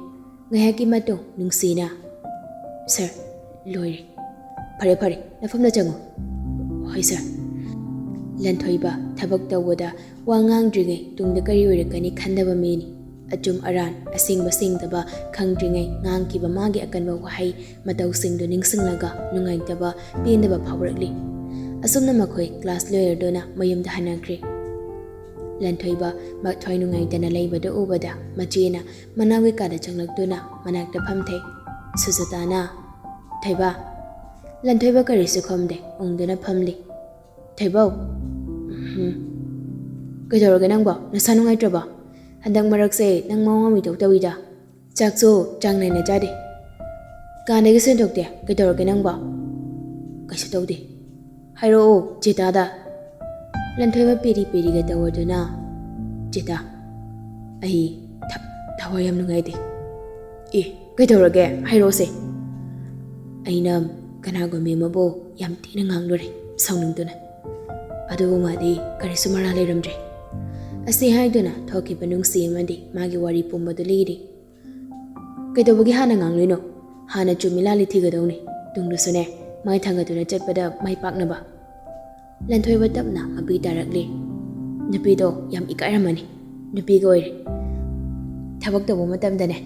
ꯉꯥꯏꯍꯥꯛꯀꯤ ꯃꯇꯨꯡ ꯅꯨꯡꯁꯤꯅ, "ꯁꯥꯔ, ꯂꯣꯏꯔꯦ꯫ ꯐꯔꯦ, ꯐꯔꯦ, ꯅꯐꯝꯗ ꯆꯪꯉꯨ꯫" "ꯍꯣꯏ, ꯁꯥꯔ꯫" ꯂꯟꯊꯣꯏꯕ ꯊꯕꯛ ꯇꯧꯕꯗ ꯋꯥ ꯉꯥꯡꯗ꯭ꯔꯤꯉꯩ ꯇꯨꯡꯗ ꯀꯔꯤ ꯑꯣꯏꯔꯛꯀꯅꯤ ꯈꯟꯗꯕ ꯃꯤꯅꯤ꯫ ꯑꯆꯨꯝ ꯑꯔꯥꯟ, ꯑꯁꯦꯡꯕ ꯁꯦꯡꯗꯕ ꯈꯪꯗ꯭ꯔꯤꯉꯩ ꯉꯥꯡꯈꯤꯕ ꯃꯥꯒꯤ ꯑꯀꯟꯕ ꯋꯥꯍꯩ ꯃꯇꯧꯁꯤꯡꯗꯨ ꯅꯤꯡꯁꯤꯡꯂꯒ ꯅꯨꯡꯉꯥꯏꯇꯕ, ꯄꯦꯟꯗꯕ ꯐꯥꯎꯔꯛꯂꯤ꯫ ꯑꯁꯨꯝꯅ ꯃꯈꯣꯏ ꯀ꯭ꯂꯥꯁ ꯂꯣꯏꯔꯗꯨꯅ ꯃꯌꯨꯝꯗ ꯍꯟꯅꯈ꯭ꯔꯦ꯫ ꯂꯟꯊꯣꯏꯕ ꯃꯊ꯭ꯋꯥꯏ ꯅꯨꯡꯉꯥꯏꯇꯅ ꯂꯩꯕꯗꯨ ꯎꯕꯗ ꯃꯆꯦꯅ ꯃꯅꯥꯎꯒꯤ ꯀꯥꯗ ꯆꯪꯂꯛꯇꯨꯅ ꯃꯅꯥꯛꯇ ꯐꯝꯊꯩ꯫ ꯁꯨꯖꯇꯥꯅ, "ꯊꯣꯏꯕ?" ꯂꯟꯊꯣꯏꯕ ꯀꯔꯤꯁꯨ ꯈꯨꯝꯗꯦ, ꯎꯪꯗꯨꯅ ꯐꯝꯂꯤ꯫ "ꯊꯣꯏꯕꯧ!" "ꯎꯝ꯫ ꯀꯩꯗꯧꯔꯒꯦ ꯅꯪꯕꯣ? ꯅꯁꯥ ꯅꯨꯡꯉꯥꯏꯇ꯭ꯔꯕꯣ? ꯍꯟꯗꯛ ꯃꯔꯛꯁꯦ ꯅꯪ ꯃꯑꯣꯡ ꯑꯃ ꯏꯇꯧ ꯇꯧꯏꯗ꯫ ꯆꯥꯛꯁꯨ ꯆꯥꯡ ꯅꯥꯏꯅ ꯆꯥꯗꯦ꯫ ꯀꯥꯗꯒꯤ ꯁꯦꯟꯗꯣꯛꯇꯦ꯫ ꯀꯩꯗꯧꯔꯒꯦ ꯅꯪꯕꯣ?" "ꯀꯩꯁꯨ ꯇꯧꯗꯦ꯫" "ꯍꯥꯏꯔꯛꯑꯣ ꯆꯦꯇꯥꯗ꯫" ꯂꯟꯊꯣꯏꯕ ꯄꯦꯔꯤ ꯄꯦꯔꯤꯒ ꯇꯧꯔꯗꯨꯅ, "ꯆꯦꯇꯥ, ꯑꯩ ꯊ-, ꯊꯋꯥꯏ ꯌꯥꯝ ꯅꯨꯡꯉꯥꯏꯇꯦ꯫" "ꯑꯦ, ꯀꯩꯗꯧꯔꯒꯦ? ꯍꯥꯏꯔꯛꯑꯣꯁꯦ꯫" "ꯑꯩꯅ ꯀꯅꯥꯒꯨꯝꯕꯤ ꯑꯃꯕꯨ ꯌꯥꯝ ꯊꯤꯅ ꯉꯥꯡꯂꯨꯔꯦ, ꯁꯥꯎꯅꯤꯡꯗꯨꯅ꯫ ꯑꯗꯨꯕꯨ ꯃꯥꯗꯤ ꯀꯔꯤꯁꯨ ꯃꯔꯥ ꯂꯩꯔꯝꯗ꯭ꯔꯦ꯫" ꯑꯁꯤ ꯍꯥꯏꯗꯨꯅ ꯊꯣꯛꯈꯤꯕ ꯅꯨꯡꯁꯤ ꯑꯃꯗꯤ ꯃꯥꯒꯤ ꯋꯥꯔꯤ ꯄꯨꯝꯕꯗꯨ ꯂꯤꯔꯤ꯫ "ꯀꯩꯗꯧꯕꯒꯤ ꯍꯥꯟꯅ ꯉꯥꯡꯂꯨꯏꯅꯣ? ꯍꯥꯟꯅ ꯆꯨꯝꯃꯤ ꯂꯥꯜꯂꯤ ꯊꯤꯒꯗꯧꯅꯤ꯫ ꯇꯨꯡꯗꯁꯨꯅꯦ, ꯃꯥꯏ ꯊꯥꯡꯒꯠꯇꯨꯅ ꯆꯠꯄꯗ ꯃꯥꯏ ꯄꯥꯛꯅꯕ꯫" ꯂꯟꯊꯣꯏꯕ ꯇꯞꯅ ꯃꯄꯤ ꯇꯥꯔꯛꯂꯤ꯫ "ꯅꯨꯄꯤꯗꯣ ꯌꯥꯝ ꯏꯀꯥꯏꯔꯝꯃꯅꯤ꯫ ꯅꯨꯄꯤꯒ ꯑꯣꯏꯔꯦ꯫ ꯊꯕꯛ ꯇꯧꯕ ꯃꯇꯝꯗꯅꯦ,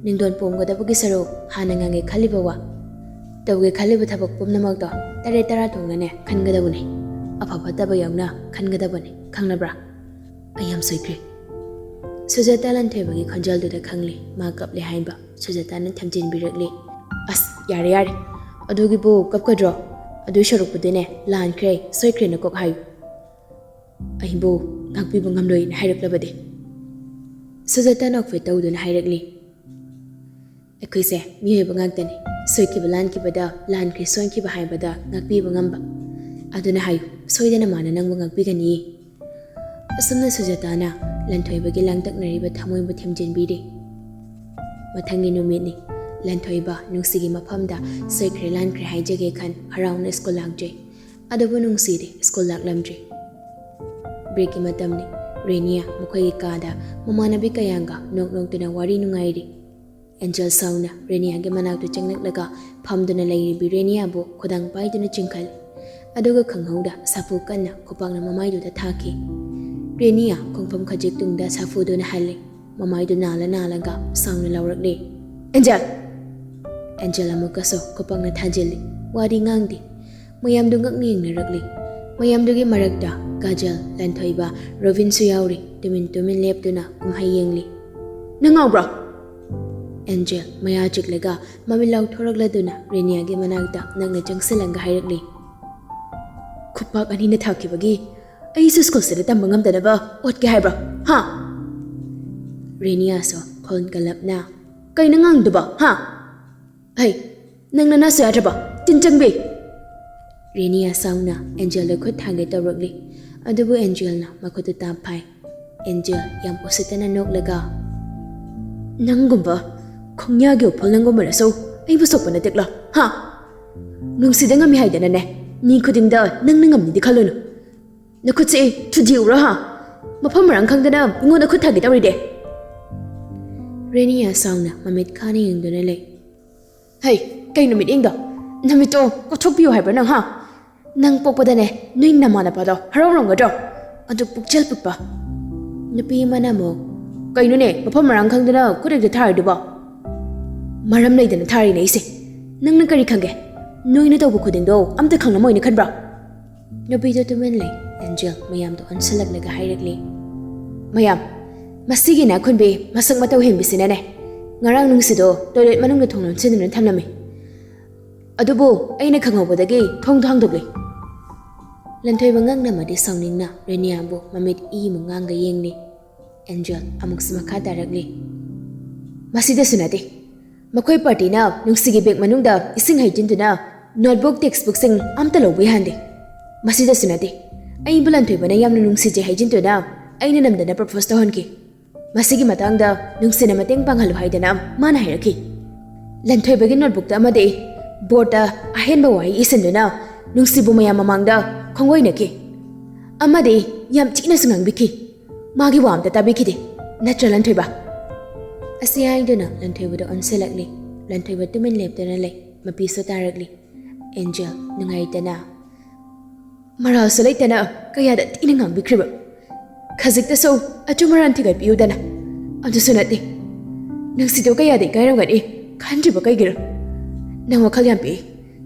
ꯅꯤꯡꯗꯣꯟ ꯄꯣꯝꯒꯗꯕꯒꯤ ꯁꯔꯨꯛ ꯍꯥꯟꯅ ꯉꯥꯡꯒꯦ ꯈꯜꯂꯤꯕ ꯋꯥ, ꯇꯧꯒꯦ ꯈꯜꯂꯤꯕ ꯊꯕꯛ ꯄꯨꯝꯅꯃꯛꯇꯣ ꯇꯔꯦꯠ ꯇꯔꯥ ꯊꯣꯛꯅꯅꯦ ꯈꯟꯒꯗꯕꯅꯤ꯫ ꯑꯐ ꯐꯠꯇꯕ ꯌꯥꯎꯅ ꯈꯟꯒꯗꯕꯅꯤ, ꯈꯪꯂꯕ꯭ꯔꯥ? ꯑꯩ ꯌꯥꯝ ꯁꯣꯏꯈ꯭ꯔꯦ꯫ ꯁꯨꯖꯥꯇꯥ ꯂꯥꯟꯊꯣꯏꯕꯒꯤ ꯈꯣꯟꯖꯦꯜꯗꯨꯗ ꯈꯪꯂꯦ ꯃꯥ ꯀꯞꯂꯦ ꯍꯥꯏꯕ꯫ ꯁꯨꯖꯥꯇꯥꯅ ꯊꯦꯝꯖꯤꯟꯕꯤꯔꯛꯂꯦ꯫ "ꯑꯁ, ꯌꯥꯔꯦ ꯌꯥꯔꯦ, ꯑꯗꯨꯒꯤꯕꯨ ꯀꯞꯀꯗ꯭ꯔꯣ? ꯑꯗꯨꯏ ꯁꯔꯨꯛꯄꯨꯗꯤꯅꯦ, ꯂꯥꯟꯈ꯭ꯔꯦ, ꯁꯣꯏꯈ꯭ꯔꯦꯅ ꯀꯣꯛ ꯍꯥꯏꯌꯨ꯫ ꯑꯩꯕꯨ ꯉꯥꯛꯄꯤꯕ ꯉꯝꯂꯣꯏꯅ ꯍꯥꯏꯔꯛꯂꯕꯗꯤ?" ꯁꯨꯖꯥꯇꯥ ꯅꯣꯛꯐꯦꯠ ꯇꯧꯗꯨꯅ ꯍꯥꯏꯔꯛꯂꯤ꯫ "ꯑꯩꯈꯣꯏꯁꯦ ꯃꯤꯑꯣꯏꯕ ꯉꯥꯛꯇꯅꯤ꯫ ꯁꯣꯏꯈꯤꯕ ꯂꯥꯟꯈꯤꯕꯗ, ꯂꯥꯟꯈ꯭ꯔꯦ ꯁꯣꯏꯈꯤꯕ ꯍꯥꯏꯕꯗ ꯉꯥꯛꯄꯤꯕ ꯉꯝꯕ꯫ ꯑꯗꯨꯅ ꯍꯥꯏꯌꯨ, ꯁꯣꯏꯗꯅ ꯃꯥꯅ ꯅꯪꯕꯨ ꯉꯥꯛꯄꯤꯒꯅꯤ꯫" ꯑꯁꯨꯝꯅ ꯁꯨꯖꯥꯇꯥꯅ ꯂꯟꯊꯣꯏꯕꯒꯤ ꯂꯥꯡꯇꯛꯅꯔꯤꯕ ꯊꯃꯣꯏꯕꯨ ꯊꯦꯝꯖꯤꯟꯕꯤꯔꯤ꯫ ꯃꯊꯪꯒꯤ ꯅꯨꯃꯤꯠꯅꯤ꯫ ꯂꯟꯊꯣꯏꯕ ꯅꯨꯡꯁꯤꯒꯤ ꯃꯐꯝꯗ ꯁꯣꯏꯈ꯭ꯔꯦ ꯂꯥꯟꯈ꯭ꯔꯦ ꯍꯥꯏꯖꯒꯦ ꯈꯟ ꯍꯔꯥꯎꯅ ꯁ꯭ꯀꯨꯜ ꯂꯥꯛꯆꯩ꯫ ꯑꯗꯨꯕꯨ ꯅꯨꯡꯁꯤꯗꯦ, ꯁ꯭ꯀꯨꯜ ꯂꯥꯛꯂꯝꯗ꯭ꯔꯦ꯫ ꯕ꯭ꯔꯦꯛꯀꯤ ꯃꯇꯝꯅꯤ꯫ ꯔꯦꯅꯤꯌꯥ ꯃꯈꯣꯏꯒꯤ ꯀꯥꯗ ꯃꯃꯥꯟꯅꯕꯤ ꯀꯌꯥꯒ ꯅꯣꯛ ꯅꯣꯛꯇꯨꯅ ꯋꯥꯔꯤ ꯅꯨꯡꯉꯥꯏꯔꯤ꯫ ꯑꯦꯟꯖꯦꯜ ꯁꯥꯎꯅ ꯔꯦꯅꯤꯌꯥꯒꯤ ꯃꯅꯥꯛꯇ ꯆꯪꯂꯛꯂꯒ ꯐꯝꯗꯨꯅ ꯂꯩꯔꯤꯕꯤ ꯔꯦꯅꯤꯌꯥꯕꯨ ꯈꯨꯗꯥꯡ ꯄꯥꯏꯗꯨꯅ ꯆꯤꯡꯈꯠꯂꯤ꯫ ꯑꯗꯨꯒ ꯈꯪꯍꯧꯗ ꯁꯥꯐꯨ ꯀꯟꯅ ꯈꯨꯄꯥꯛꯅ ꯃꯃꯥꯏꯗꯨꯗ ꯊꯥꯈꯤ꯫ ꯔꯦꯅꯤꯌꯥ ꯈꯣꯡꯐꯝ ꯈꯖꯤꯛ ꯇꯨꯡꯗ ꯁꯥꯐꯨꯗꯨꯅ ꯍꯜꯂꯤ꯫ ꯃꯃꯥꯏꯗꯨ ꯅꯥꯜꯂ ꯅꯥꯜꯂꯒ ꯁꯥꯎꯅ ꯂꯥꯎꯔꯛꯂꯦ, "ꯑꯦꯟꯖꯦꯜ!" ꯑꯦꯟꯖꯦꯜ ꯑꯃꯨꯛꯀꯁꯨ ꯈꯨꯄꯥꯛꯅ ꯊꯥꯖꯤꯜꯂꯤ꯫ ꯋꯥꯗꯤ ꯉꯥꯡꯗꯦ꯫ ꯃꯌꯥꯝꯗꯨ ꯉꯛꯅ ꯌꯦꯡꯅꯔꯛꯂꯤ꯫ ꯃꯌꯥꯝꯗꯨꯒꯤ ꯃꯔꯛꯇ ꯀꯥꯖꯜ, ꯂꯟꯊꯣꯏꯕ, ꯔꯣꯕꯤꯟꯁꯨ ꯌꯥꯎꯔꯤ꯫ ꯇꯨꯃꯤꯟ ꯇꯨꯃꯤꯟ ꯂꯦꯞꯇꯨꯅ ꯀꯨꯝꯍꯩ ꯌꯦꯡꯂꯤ꯫ "ꯅꯪ ꯉꯥꯎꯕ꯭ꯔꯣ?" ꯑꯦꯟꯖꯦꯜ ꯃꯌꯥ ꯆꯤꯛꯂꯒ ꯃꯃꯤꯠ ꯂꯥꯎꯊꯣꯔꯛꯂꯗꯨꯅ ꯔꯦꯅꯤꯌꯥꯒꯤ ꯃꯅꯥꯛꯇ ꯅꯛꯅ ꯆꯪꯁꯤꯜꯂꯒ ꯍꯥꯏꯔꯛꯂꯤ꯫ "ꯈꯨꯄꯥꯛ ꯑꯅꯤꯅ ꯊꯥꯈꯤꯕꯒꯤ ꯑꯩꯁꯨ ꯁ꯭ꯀꯨꯜꯁꯤꯗ ꯇꯝꯕ ꯉꯝꯗꯅꯕ ꯑꯣꯠꯀꯦ ꯍꯥꯏꯕ꯭ꯔꯣ, ꯍꯥ?" ꯔꯦꯅꯤꯌꯥꯁꯨ ꯈꯣꯟ ꯀꯜꯂꯞꯅ, "ꯀꯩꯅꯣ ꯉꯥꯡꯗꯨꯕꯣ, ꯍꯥ? ꯍꯩ, ꯅꯪ ꯅꯅꯥꯁꯨ ꯌꯥꯗ꯭ꯔꯕꯣ? ꯇꯤꯟ ꯆꯪꯕꯤ!" ꯔꯦꯅꯤꯌꯥ ꯁꯥꯎꯅ ꯑꯦꯟꯖꯦꯜꯗ ꯈꯨꯠ ꯊꯥꯡꯒꯦ ꯇꯧꯔꯛꯂꯤ꯫ ꯑꯗꯨꯕꯨ ꯑꯦꯟꯖꯦꯜꯅ ꯃꯈꯨꯠꯇꯨ ꯇꯥꯞ ꯐꯥꯏ꯫ ꯑꯦꯟꯖꯦꯜ ꯌꯥꯝ ꯎꯁꯤꯠꯇꯅ ꯅꯣꯛꯂꯒ, "ꯅꯪꯒꯨꯝꯕ ꯈꯣꯡꯌꯥꯒꯤ ꯎꯐꯨꯜ ꯅꯪꯒꯨꯝꯕꯅꯁꯨ ꯑꯩꯕꯨ ꯁꯣꯛꯄ ꯅꯠꯇꯦꯛꯂꯣ, ꯍꯥ? ꯅꯨꯡꯁꯤꯗ ꯉꯝꯃꯤ ꯍꯥꯏꯗꯅꯅꯦ, ꯃꯤ ꯈꯨꯗꯤꯡꯗ ꯅꯪꯅ ꯉꯝꯅꯤꯗꯤ ꯈꯜꯂꯨꯅꯨ꯫ ꯅꯈꯨꯠꯁꯦ ꯊꯨꯗꯦꯛꯎꯔꯣ, ꯍꯥ? ꯃꯐꯝ ꯃꯔꯥꯡ ꯈꯪꯗꯅ ꯑꯩꯉꯣꯟꯗ ꯈꯨꯠ ꯊꯥꯒꯦ ꯇꯧꯔꯤꯗꯦ?" ꯔꯦꯅꯤꯌꯥ ꯁꯥꯎꯅ ꯃꯃꯤꯠ ꯈꯥꯅ ꯌꯦꯡꯗꯨꯅ ꯂꯩ꯫ "ꯍꯩ, ꯀꯩꯅꯣ ꯃꯤꯠꯌꯦꯡꯗꯣ? ꯅꯃꯤꯠꯇꯣ ꯀꯣꯠꯊꯣꯛꯄꯤꯌꯨ ꯍꯥꯏꯕ꯭ꯔꯥ ꯅꯪ, ꯍꯥ? ꯅꯪ ꯄꯣꯛꯄꯗꯅꯦ ꯅꯣꯏ ꯅꯃꯥ ꯅꯄꯥꯗꯣ ꯍꯔꯥꯎꯔꯝꯒꯗ꯭ꯔꯣ? ꯑꯗꯨ ꯄꯨꯛꯆꯦꯜ ꯄꯤꯛꯄ!" ꯅꯨꯄꯤ ꯑꯃꯅ ꯑꯃꯨꯛ, "ꯀꯩꯅꯣꯅꯦ, ꯃꯐꯝ ꯃꯔꯥꯡ ꯈꯪꯗꯅ ꯈꯨꯠ ꯍꯦꯛꯇ ꯊꯥꯔꯤꯗꯨꯕꯣ?" ꯃꯔꯝ ꯂꯩꯗꯅ ꯊꯥꯔꯤꯅꯦ ꯑꯩꯁꯦ꯫ ꯅꯪꯅ ꯀꯔꯤ ꯈꯪꯒꯦ? ꯅꯣꯏꯅ ꯇꯧꯕ ꯈꯨꯗꯤꯡꯗꯣ ꯑꯝꯇ ꯈꯪꯂꯝꯃꯣꯏꯅ ꯈꯟꯕ꯭ꯔꯣ? ꯅꯨꯄꯤꯗꯣ ꯇꯨꯃꯤꯟ ꯂꯩ꯫ ꯑꯦꯟꯖꯦꯜ ꯃꯌꯥꯝꯗꯣ ꯑꯣꯟꯁꯤꯜꯂꯛꯂꯒ ꯍꯥꯏꯔꯛꯂꯤ, "ꯃꯌꯥꯝ, ꯃꯁꯤꯒꯤ ꯏꯅꯥꯛꯈꯨꯟꯕꯤ ꯃꯁꯛ ꯃꯇꯧ ꯍꯦꯟꯕꯤꯁꯤꯅꯅꯦ, ꯉꯔꯥꯡ ꯅꯨꯡꯁꯤꯗꯣ ꯇꯣꯏꯂꯦꯠ ꯃꯅꯨꯡꯗ ꯊꯣꯡ ꯂꯣꯟꯁꯤꯟꯗꯨꯅ ꯊꯝꯂꯝꯃꯤ꯫ ꯑꯗꯨꯕꯨ ꯑꯩꯅ ꯈꯪꯍꯧꯕꯗꯒꯤ ꯊꯣꯡꯗꯣ ꯍꯥꯡꯗꯣꯛꯂꯤ꯫" ꯂꯟꯊꯣꯏꯕ ꯉꯛꯅ ꯑꯃꯗꯤ ꯁꯥꯎꯅꯤꯡꯅ ꯔꯦꯅꯤꯌꯥꯕꯨ ꯃꯃꯤꯠ ꯏꯃꯨꯛ ꯉꯥꯡꯒ ꯌꯦꯡꯂꯤ꯫ ꯑꯦꯟꯖꯦꯜ ꯑꯃꯨꯛꯁꯨ ꯃꯈꯥ ꯇꯥꯔꯛꯂꯤ, "ꯃꯁꯤꯗꯁꯨ ꯅꯠꯇꯦ, ꯃꯈꯣꯏ ꯄꯥꯔꯇꯤꯅ ꯅꯨꯡꯁꯤꯒꯤ ꯕꯦꯒ ꯃꯅꯨꯡꯗ ꯏꯁꯤꯡ ꯍꯩꯖꯤꯟꯗꯨꯅ ꯅꯣꯠꯕꯨꯛ, ꯇꯦꯛꯁꯕꯨꯛꯁꯤꯡ ꯑꯝꯇ ꯂꯧꯕ ꯌꯥꯍꯟꯗꯦ꯫ ꯃꯁꯤꯗꯁꯨ ꯅꯠꯇꯦ, ꯑꯩꯕꯨ ꯂꯟꯊꯣꯏꯕꯅ ꯌꯥꯝꯅ ꯅꯨꯡꯁꯤꯖꯩ ꯍꯥꯏꯖꯤꯟꯗꯨꯅ ꯑꯩꯅ ꯅꯝꯗꯅ ꯄ꯭ꯔꯄꯣꯁ ꯇꯧꯍꯟꯈꯤ꯫ ꯃꯁꯤꯒꯤ ꯃꯇꯥꯡꯗ ꯅꯨꯡꯁꯤꯅ ꯃꯇꯦꯡ ꯄꯥꯡꯍꯜꯂꯨ ꯍꯥꯏꯗꯅ ꯃꯥꯅ ꯍꯥꯏꯔꯛꯈꯤ꯫ ꯂꯟꯊꯣꯏꯕꯒꯤ ꯅꯣꯠꯕꯨꯛꯇ ꯑꯃꯗꯤ ꯕꯣꯔꯗꯇ ꯑꯍꯦꯟꯕ ꯋꯥꯍꯩ ꯏꯁꯤꯟꯗꯨꯅ ꯅꯨꯡꯁꯤꯕꯨ ꯃꯌꯥꯝ ꯃꯃꯥꯡꯗ ꯈꯣꯡꯒꯣꯏꯅꯈꯤ꯫ ꯑꯃꯗꯤ ꯌꯥꯝ ꯊꯤꯅꯁꯨ ꯉꯥꯡꯕꯤꯈꯤ꯫ ꯃꯥꯒꯤ ꯋꯥ ꯑꯝꯇ ꯇꯥꯕꯤꯈꯤꯗꯦ, ꯅꯠꯇ꯭ꯔ ꯂꯟꯊꯣꯏꯕ?" ꯑꯁꯤ ꯍꯥꯏꯗꯨꯅ ꯂꯟꯊꯣꯏꯕꯗ ꯑꯣꯟꯁꯤꯜꯂꯛꯂꯤ꯫ ꯂꯟꯊꯣꯏꯕ ꯇꯨꯃꯤꯟ ꯂꯦꯞꯇꯅ ꯂꯩ꯫ ꯃꯄꯤꯁꯨ ꯇꯥꯔꯛꯂꯤ꯫ ꯑꯦꯟꯖꯦꯜ ꯅꯨꯡꯉꯥꯏꯇꯅ, "ꯃꯔꯥꯜꯁꯨ ꯂꯩꯇꯅ ꯀꯌꯥꯗ ꯊꯤꯅ ꯉꯥꯡꯕꯤꯈ꯭ꯔꯤꯕ! ꯈꯖꯤꯛꯇꯁꯨ ꯑꯆꯨꯝ ꯑꯔꯥꯟ ꯊꯤꯒꯠꯄꯤꯌꯨꯗꯅ꯫ ꯑꯗꯨꯁꯨ ꯅꯠꯇꯦ, ꯅꯨꯡꯁꯤꯗꯣ ꯀꯌꯥꯗ ꯏꯀꯥꯏꯔꯝꯒꯅꯤ ꯈꯟꯗ꯭ꯔꯤꯕ ꯀꯩꯒꯤꯅꯣ? ꯅꯪ ꯋꯥꯈꯜ ꯌꯥꯝ ꯄꯤꯛꯏ꯫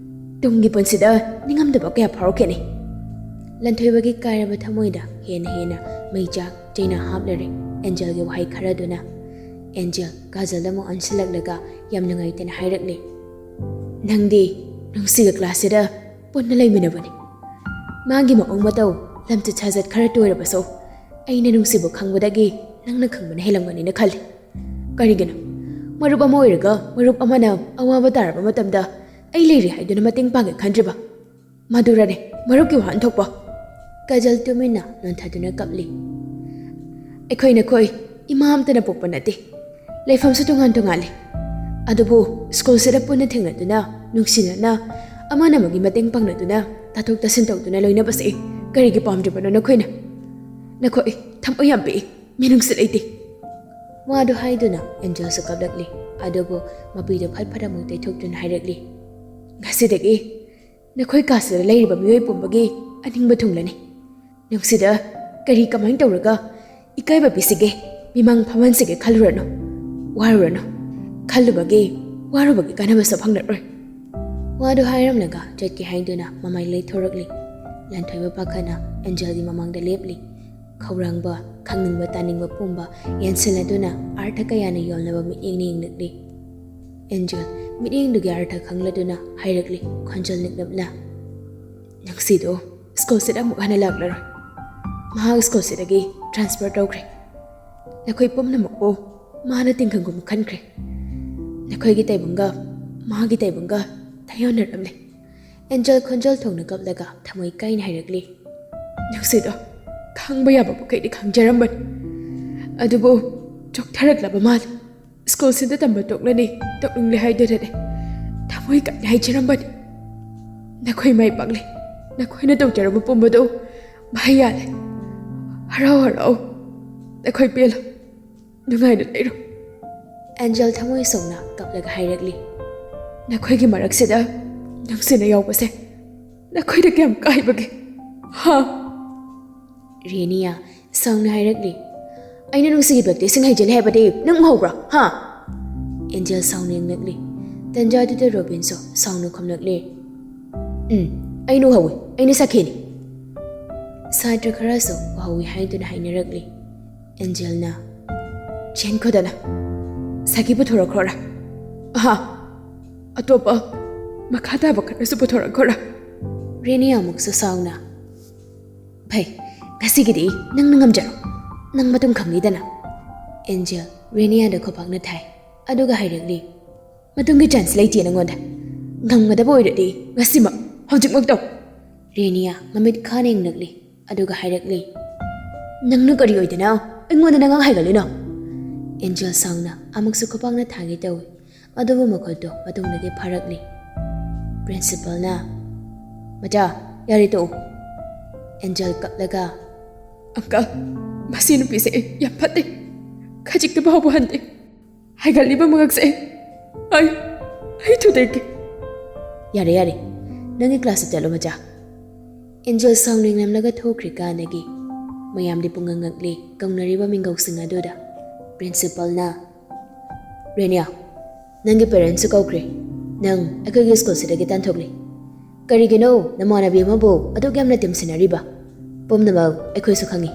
ꯇꯨꯡꯒꯤ ꯄꯨꯟꯁꯤꯗ ꯅꯤꯡꯉꯝꯗꯕ ꯀꯌꯥ ꯐꯥꯎꯔꯛꯀꯅꯤ꯫" ꯂꯟꯊꯣꯏꯕꯒꯤ ꯀꯥꯏꯔꯕ ꯊꯃꯣꯏꯗ ꯍꯦꯟꯅ ꯍꯦꯟꯅ ꯃꯩꯆꯥꯛ ꯆꯩꯅ ꯍꯥꯞꯂꯔꯦ ꯑꯦꯟꯖꯦꯜꯒꯤ ꯋꯥꯍꯩ ꯈꯔꯗꯨꯅ꯫ ꯑꯦꯟꯖꯦꯜ ꯀꯥꯖꯜꯗ ꯑꯃꯨꯛ ꯑꯣꯟꯁꯤꯜꯂꯛꯂꯒ ꯌꯥꯝ ꯅꯨꯡꯉꯥꯏꯇꯅ ꯍꯥꯏꯔꯛꯂꯦ, "ꯅꯪꯗꯤ ꯅꯨꯡꯁꯤꯒ ꯀ꯭ꯂꯥꯁꯁꯤꯗ ꯄꯨꯟꯅ ꯂꯩꯃꯤꯟꯅꯕꯅꯤ꯫ ꯃꯥꯒꯤ ꯃꯑꯣꯡ ꯃꯇꯧ, ꯂꯝꯆꯠ ꯁꯥꯖꯠ ꯈꯔ ꯇꯣꯏꯔꯕꯁꯨ ꯑꯩꯅ ꯅꯨꯡꯁꯤꯕ ꯈꯪꯕꯗꯒꯤ ꯅꯪꯅ ꯈꯪꯕꯅ ꯍꯦꯜꯂꯝꯒꯅꯤꯅ ꯈꯜꯂꯤ꯫ ꯀꯔꯤꯒꯤꯅꯣ? ꯃꯔꯨꯞ ꯑꯃ ꯑꯣꯏꯔꯒ ꯃꯔꯨꯞ ꯑꯃꯅ ꯑꯋꯥꯕ ꯇꯥꯔꯕ ꯃꯇꯝꯗ ꯑꯩ ꯂꯩꯔꯤ ꯍꯥꯏꯗꯨꯅ ꯃꯇꯦꯡ ꯄꯥꯡꯒꯦ ꯈꯟꯗ꯭ꯔꯤꯕ? ꯃꯗꯨꯔꯅꯦ ꯃꯔꯨꯞꯀꯤ ꯋꯥꯍꯟꯊꯣꯛꯄ?" ꯀꯥꯖꯜ ꯇꯨꯃꯤꯟꯅ ꯅꯣꯟꯊꯗꯨꯅ ꯀꯞꯂꯤ꯫ "ꯑꯩꯈꯣꯏ ꯅꯈꯣꯏ ꯏꯃꯥ ꯑꯝꯇꯅ ꯄꯣꯛꯄ ꯅꯠꯇꯦ꯫ ꯂꯩꯐꯝꯁꯨ ꯇꯣꯉꯥꯟ ꯇꯣꯉꯥꯜꯂꯤ꯫ ꯑꯗꯨꯕꯨ ꯁ꯭ꯀꯨꯜꯁꯤꯗ ꯄꯨꯟꯅ ꯊꯦꯡꯅꯗꯨꯅ, ꯅꯨꯡꯁꯤꯅꯅ, ꯑꯃꯅ ꯑꯃꯒꯤ ꯃꯇꯦꯡ ꯄꯥꯡꯅꯗꯨꯅ, ꯇꯥꯊꯣꯛ ꯇꯥꯁꯤꯟ ꯇꯧꯗꯨꯅ ꯂꯣꯏꯅꯕꯁꯤ ꯀꯔꯤꯒꯤ ꯄꯥꯝꯗ꯭ꯔꯤꯕꯅꯣ ꯅꯈꯣꯏꯅ? ꯅꯈꯣꯏ ꯊꯃꯣꯏ ꯌꯥꯝ ꯄꯤꯛꯏ, ꯃꯤꯅꯨꯡꯁꯤ ꯂꯩꯇꯦ꯫" ꯋꯥꯗꯨ ꯍꯥꯏꯗꯨꯅ ꯑꯦꯟꯖꯦꯜꯁꯨ ꯀꯞꯂꯛꯂꯤ꯫ ꯑꯗꯨꯕꯨ ꯃꯄꯤꯗꯨ ꯐꯠ ꯐꯠ ꯑꯃꯨꯛ ꯇꯩꯊꯣꯛꯇꯨꯅ ꯍꯥꯏꯔꯛꯂꯤ, "ꯉꯁꯤꯗꯒꯤ ꯅꯈꯣꯏ ꯀꯥꯁꯤꯗ ꯂꯩꯔꯤꯕ ꯃꯤꯑꯣꯏ ꯄꯨꯝꯕꯒꯤ ꯑꯅꯤꯡꯕ ꯊꯨꯡꯂꯅꯤ꯫ ꯅꯨꯡꯁꯤꯗ ꯀꯔꯤ ꯀꯃꯥꯏꯅ ꯇꯧꯔꯒ ꯏꯀꯥꯏꯕ ꯄꯤꯁꯤꯒꯦ, ꯃꯤꯃꯥꯡ ꯐꯝꯍꯟꯁꯤꯒꯦ ꯈꯜꯂꯨꯔꯅꯨ, ꯋꯥꯔꯨꯔꯅꯨ꯫ ꯈꯜꯂꯨꯕꯒꯤ ꯋꯥꯔꯨꯕꯒꯤ ꯀꯥꯟꯅꯕꯁꯨ ꯐꯪꯂꯔꯣꯏ꯫ ꯋꯥꯗꯨ ꯍꯥꯏꯔꯝꯂꯒ ꯆꯠꯀꯦ ꯍꯥꯏꯗꯨꯅ ꯃꯃꯥꯏ ꯂꯩꯊꯣꯔꯛꯂꯤ꯫ ꯂꯟꯊꯣꯏꯕ ꯄꯥꯈꯠꯅ ꯑꯦꯟꯖꯦꯜꯒꯤ ꯃꯃꯥꯡꯗ ꯂꯦꯞꯂꯤ꯫ ꯈꯧꯔꯥꯡꯕ, ꯈꯪꯅꯤꯡꯕ ꯇꯥꯅꯤꯡꯕ ꯄꯨꯝꯕ ꯌꯥꯟꯁꯤꯟꯅꯗꯨꯅ ꯑꯥꯔꯊ ꯀꯌꯥꯅ ꯌꯣꯝꯂꯕ ꯃꯤꯠꯌꯦꯡꯅ ꯌꯦꯡꯂꯛꯂꯤ꯫ ꯑꯦꯟꯖꯦꯜ ꯃꯤꯠꯌꯦꯡꯗꯨꯒꯤ ꯑꯥꯔꯊ ꯈꯪꯂꯗꯨꯅ ꯍꯥꯏꯔꯛꯂꯤ ꯈꯣꯟꯖꯦꯜ ꯅꯤꯛꯂꯞꯅ, "ꯅꯨꯡꯁꯤꯗꯣ ꯁ꯭ꯀꯨꯜꯁꯤꯗ ꯑꯃꯨꯛ ꯍꯟꯅ ꯂꯥꯛꯂꯔꯣꯏ꯫ ꯃꯍꯥꯛ ꯁ꯭ꯀꯨꯜꯁꯤꯗꯒꯤ ꯇ꯭ꯔꯥꯟꯁꯐꯔ ꯇꯧꯈ꯭ꯔꯦ꯫ ꯅꯈꯣꯏ ꯄꯨꯝꯅꯃꯛꯄꯨ ꯃꯥꯅ ꯇꯤꯡꯈꯪꯒꯨꯝ ꯈꯟꯈ꯭ꯔꯦ꯫ ꯅꯈꯣꯏꯒꯤ ꯇꯥꯏꯕꯪꯒ ꯃꯥꯒꯤ ꯇꯥꯏꯕꯪꯒ ꯇꯥꯏꯌꯣꯟꯅꯔꯝꯂꯦ꯫" ꯑꯦꯟꯖꯦꯜ ꯈꯣꯟꯖꯦꯜ ꯊꯣꯛꯅ ꯀꯞꯂꯒ ꯊꯃꯣꯏ ꯀꯥꯏꯅ ꯍꯥꯏꯔꯛꯂꯤ, "ꯅꯨꯡꯁꯤꯗꯣ ꯈꯪꯕ ꯌꯥꯕ ꯃꯈꯩꯗꯤ ꯈꯪꯖꯔꯝꯕꯅꯤ, ꯑꯗꯨꯕꯨ ꯆꯣꯛꯊꯔꯛꯂꯕ ꯃꯥꯜꯂꯤ꯫ ꯁ꯭ꯀꯨꯜꯁꯤꯗ ꯇꯝꯕ ꯇꯣꯛꯂꯅꯤ, ꯇꯣꯛꯅꯤꯡꯂꯦ ꯍꯥꯏꯗꯨꯅꯅꯦ ꯊꯃꯣꯏ ꯀꯥꯏꯅ ꯍꯥꯏꯖꯔꯝꯕꯅꯤ꯫ ꯅꯈꯣꯏ ꯃꯥꯏ ꯄꯥꯛꯂꯦ, ꯅꯈꯣꯏꯅ ꯇꯧꯖꯔꯝꯕ ꯄꯨꯝꯕꯗꯣ ꯃꯍꯩ ꯌꯥꯜꯂꯦ꯫ ꯍꯔꯥꯎ ꯍꯔꯥꯎ, ꯅꯈꯣꯏ ꯄꯦꯜꯂꯣ, ꯅꯨꯡꯉꯥꯏꯅ ꯂꯩꯔꯣ꯫" ꯑꯦꯟꯖꯦꯜ ꯊꯃꯣꯏ ꯁꯣꯛꯅ ꯀꯞꯂꯒ ꯍꯥꯏꯔꯛꯂꯤ, "ꯅꯈꯣꯏꯒꯤ ꯃꯔꯛꯁꯤꯗ ꯅꯨꯡꯁꯤꯅ ꯌꯥꯎꯕꯁꯦ ꯅꯈꯣꯏꯗ ꯀꯌꯥꯝ ꯀꯥꯏꯕꯒꯦ? ꯍꯥ?" ꯔꯦꯅꯤꯌꯥ ꯁꯥꯎꯅ ꯍꯥꯏꯔꯛꯂꯤ, "ꯑꯩꯅ ꯅꯨꯡꯁꯤꯒꯤ ꯕꯦꯛꯇꯤ ꯁꯤꯡ ꯍꯩꯖꯤꯜꯂꯦ ꯍꯥꯏꯕꯗꯤ ꯅꯪ ꯎꯍꯧꯕ꯭ꯔꯥ? ꯍꯥ?" ꯑꯦꯟꯖꯦꯜ ꯁꯥꯎꯅ ꯌꯦꯡꯂꯛꯂꯤ꯫ ꯇꯟꯖꯥꯗꯨꯗ ꯔꯣꯕꯤꯟꯁꯨ ꯁꯥꯎꯅ ꯈꯨꯝꯂꯛꯂꯤ, "ꯎꯝ, ꯑꯩꯅ ꯎꯍꯧꯏ, ꯑꯩꯅ ꯁꯥꯈꯤꯅꯤ꯫" ꯁꯥꯇ꯭ꯔ ꯈꯔꯁꯨ ꯎꯍꯧꯏ ꯍꯥꯏꯗꯨꯅ ꯍꯥꯏꯅꯔꯛꯂꯤ꯫ ꯑꯦꯟꯖꯦꯜꯅ, "ꯆꯦꯟꯈꯣꯗꯅ, ꯁꯥꯈꯤ ꯄꯨꯊꯣꯔꯛꯈ꯭ꯔꯣꯔꯥ? ꯑꯍꯥ, ꯑꯇꯣꯞꯄ ꯃꯈꯥ ꯇꯥꯕ ꯈꯔꯁꯨ ꯄꯨꯊꯣꯔꯛꯈ꯭ꯔꯣꯔꯥ?" ꯔꯦꯅꯤꯌꯥ ꯑꯃꯨꯛꯁꯨ ꯁꯥꯎꯅ, "ꯐꯩ, ꯉꯁꯤꯒꯤꯗꯤ ꯅꯪꯅ ꯉꯝꯖꯔꯣ, ꯅꯪ ꯃꯇꯨꯡ ꯈꯪꯅꯤꯗꯅ꯫" ꯑꯦꯟꯖꯦꯜ ꯔꯦꯅꯤꯌꯥꯗ ꯈꯨꯄꯥꯛꯅ ꯊꯥꯏ, ꯑꯗꯨꯒ ꯍꯥꯏꯔꯛꯂꯤ, "ꯃꯇꯨꯡꯒꯤ ꯆꯥꯟꯁ ꯂꯩꯇꯦ ꯅꯪꯉꯣꯟꯗ꯫ ꯉꯝꯒꯗꯕ ꯑꯣꯏꯔꯗꯤ ꯉꯁꯤꯃꯛ, ꯍꯧꯖꯤꯛꯃꯛ ꯇꯧ꯫" ꯔꯦꯅꯤꯌꯥ ꯃꯃꯤꯠ ꯈꯥꯅ ꯌꯦꯡꯂꯛꯂꯤ, ꯑꯗꯨꯒ ꯍꯥꯏꯔꯛꯂꯤ, "ꯅꯪꯅ ꯀꯔꯤ ꯑꯣꯏꯗꯅ ꯑꯩꯉꯣꯟꯗ ꯅꯉꯥꯡ ꯍꯥꯏꯒꯠꯂꯤꯅꯣ?" ꯑꯦꯟꯖꯦꯜ ꯁꯥꯎꯅ ꯑꯃꯨꯛꯁꯨ ꯈꯨꯄꯥꯛꯅ ꯊꯥꯒꯦ ꯇꯧꯏ, ꯑꯗꯨꯕꯨ ꯃꯈꯨꯠꯇꯣ ꯃꯇꯨꯡꯗꯒꯤ ꯐꯥꯔꯛꯂꯤ꯫ ꯄ꯭ꯔꯤꯟꯁꯤꯄꯜꯅ, "ꯃꯆꯥ, ꯌꯥꯔꯦ, ꯇꯣꯛꯎ꯫" ꯑꯦꯟꯖꯦꯜ ꯀꯞꯂꯒ, "ꯑꯪꯀꯜ, ꯃꯁꯤ ꯅꯨꯄꯤꯁꯦ ꯌꯥꯝ ꯐꯠꯇꯦ, ꯈꯖꯤꯛꯇ ꯐꯥꯎꯕ ꯍꯟꯗꯦ꯫ ꯍꯥꯏꯒꯠꯂꯤꯕ ꯃꯉꯛꯁꯦ ꯑꯩ, ꯑꯩ ꯊꯨꯗꯦꯛꯀꯦ꯫" "ꯌꯥꯔꯦ, ꯌꯥꯔꯦ, ꯅꯪꯒꯤ ꯀ꯭ꯂꯥꯁꯇ ꯆꯠꯂꯣ, ꯃꯆꯥ꯫" ꯑꯦꯟꯖꯦꯜ ꯁꯥꯎꯅꯤꯡꯂꯝꯂꯒ ꯊꯣꯛꯈ꯭ꯔꯤꯀꯥꯟꯗꯒꯤ ꯃꯌꯥꯝꯗꯤ ꯄꯨꯡꯉꯛ ꯉꯛꯂꯤ ꯀꯧꯅꯔꯤꯕ ꯃꯤꯡꯒꯧꯁꯤꯡ ꯑꯗꯨꯗ꯫ ꯄ꯭ꯔꯤꯟꯁꯤꯄꯜꯅ, "ꯔꯦꯅꯤꯌꯥ, ꯅꯪꯒꯤ ꯄꯦꯔꯦꯟꯁꯁꯨ ꯀꯧꯈ꯭ꯔꯦ꯫ ꯅꯪ ꯑꯩꯈꯣꯏꯒꯤ ꯁ꯭ꯀꯨꯜꯁꯤꯗꯒꯤ ꯇꯥꯟꯊꯣꯛꯂꯤ꯫ ꯀꯔꯤꯒꯤꯅꯣ ꯅꯃꯥꯟꯅꯕꯤ ꯑꯃꯕꯨ ꯑꯗꯨꯛ ꯌꯥꯝꯅ ꯇꯦꯝꯁꯤꯟꯅꯔꯤꯕ? ꯄꯨꯝꯅꯃꯛ ꯑꯩꯈꯣꯏꯁꯨ ꯈꯪꯉꯤ꯫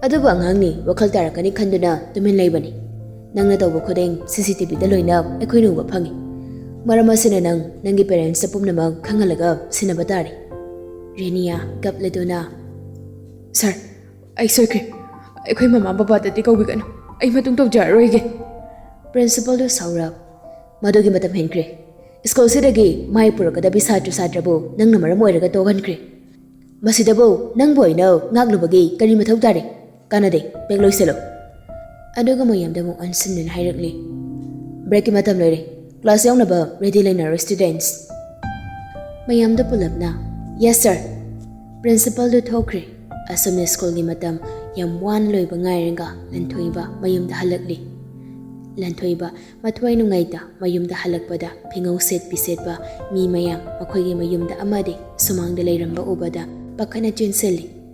ꯑꯗꯨꯕꯨ ꯑꯉꯥꯡꯅꯤ, ꯋꯥꯈꯜ ꯇꯥꯔꯛꯀꯅꯤ ꯈꯟꯗꯨꯅ ꯇꯨꯃꯤꯟ ꯂꯩꯕꯅꯤ꯫ ꯅꯪꯅ ꯇꯧꯕ ꯈꯨꯗꯤꯡ ꯁꯤ ꯁꯤ ꯇꯤ ꯚꯤꯗ ꯂꯣꯏꯅ ꯑꯩꯈꯣꯏꯅ ꯎꯕ ꯐꯪꯉꯤ꯫ ꯃꯔꯝ ꯑꯁꯤꯅ ꯅꯪ ꯅꯪꯒꯤ ꯄꯦꯔꯦꯟꯁꯇ ꯄꯨꯝꯅꯃꯛ ꯈꯪꯍꯜꯂꯒ ꯁꯤꯟꯅꯕ ꯇꯥꯔꯦ꯫ ꯔꯦꯅꯤꯌꯥ ꯀꯞꯂꯗꯨꯅ, "ꯁꯥꯔ, ꯑꯩ ꯁꯣꯏꯈ꯭ꯔꯦ꯫ ꯑꯩꯈꯣꯏ ꯃꯃꯥ ꯕꯕꯥꯗꯗꯤ ꯀꯧꯕꯤꯒꯅꯨ꯫ ꯑꯩ ꯃꯇꯨꯡ ꯇꯧꯖꯔꯔꯣꯏꯒꯦ꯫" ꯄ꯭ꯔꯤꯟꯁꯤꯄꯜꯗꯨ ꯁꯥꯎꯔꯞ, "ꯃꯗꯨꯒꯤ ꯃꯇꯝ ꯍꯦꯟꯈ꯭ꯔꯦ꯫ ꯁ꯭ꯀꯨꯜꯁꯤꯗꯒꯤ ꯃꯥꯏ ꯄꯨꯔꯛꯀꯗꯕꯤ ꯁꯥꯇ꯭ꯔ ꯁꯥꯇ꯭ꯔꯕꯨ ꯅꯪꯅ ꯃꯔꯝ ꯑꯣꯏꯔꯒ ꯇꯣꯛꯍꯟꯈ꯭ꯔꯦ꯫ ꯃꯁꯤꯗꯕꯨ ꯅꯪꯕꯨ ꯑꯩꯅ ꯉꯥꯛꯂꯨꯕꯒꯤ ꯀꯔꯤ ꯃꯊꯧ ꯇꯥꯔꯦ? ꯀꯥꯟꯅꯗꯦ, ꯕꯦꯛ ꯂꯣꯏꯁꯤꯜꯂꯨ꯫" ꯑꯗꯨꯒ ꯃꯌꯥꯝꯗ ꯑꯃꯨꯛ ꯑꯣꯟꯁꯤꯟꯗꯨꯅ ꯍꯥꯏꯔꯛꯂꯤ, "ꯕ꯭ꯔꯦꯛꯀꯤ ꯃꯇꯝ ꯂꯣꯏꯔꯦ꯫ ꯀ꯭ꯂꯥꯁ ꯌꯥꯎꯅꯕ ꯔꯦꯗꯤ ꯂꯩꯅꯔꯣ, ꯁ꯭ꯇꯨꯗꯦꯟꯠꯁ꯫" ꯃꯌꯥꯝꯗ ꯄꯨꯂꯞꯅ, "ꯌꯦꯁ, ꯁꯥꯔ꯫" ꯄ꯭ꯔꯤꯟꯁꯤꯄꯜꯗꯨ ꯊꯣꯛꯈ꯭ꯔꯦ꯫ ꯑꯁꯨꯝꯅ ꯁ꯭ꯀꯨꯜꯒꯤ ꯃꯇꯝ ꯌꯥꯝ ꯋꯥꯅ ꯂꯣꯏꯕ ꯉꯥꯏꯔꯒ ꯂꯟꯊꯣꯏꯕ ꯃꯌꯨꯝꯗ ꯍꯜꯂꯛꯂꯤ꯫ ꯂꯟꯊꯣꯏꯕ ꯃꯊ꯭ꯋꯥꯏ ꯅꯨꯡꯉꯥꯏꯇ ꯃꯌꯨꯝꯗ ꯍꯜꯂꯛꯄꯗ ꯐꯤꯉꯧ ꯁꯦꯠꯄꯤ ꯁꯦꯠꯄ ꯃꯤ ꯃꯌꯥꯝ ꯃꯈꯣꯏꯒꯤ ꯃꯌꯨꯝꯗ ꯑꯃꯗꯤ ꯁꯨꯃꯥꯡꯗ ꯂꯩꯔꯝꯕ ꯎꯕꯗ ꯄꯥꯈꯠꯅ ꯆꯦꯟꯁꯤꯜꯂꯤ꯫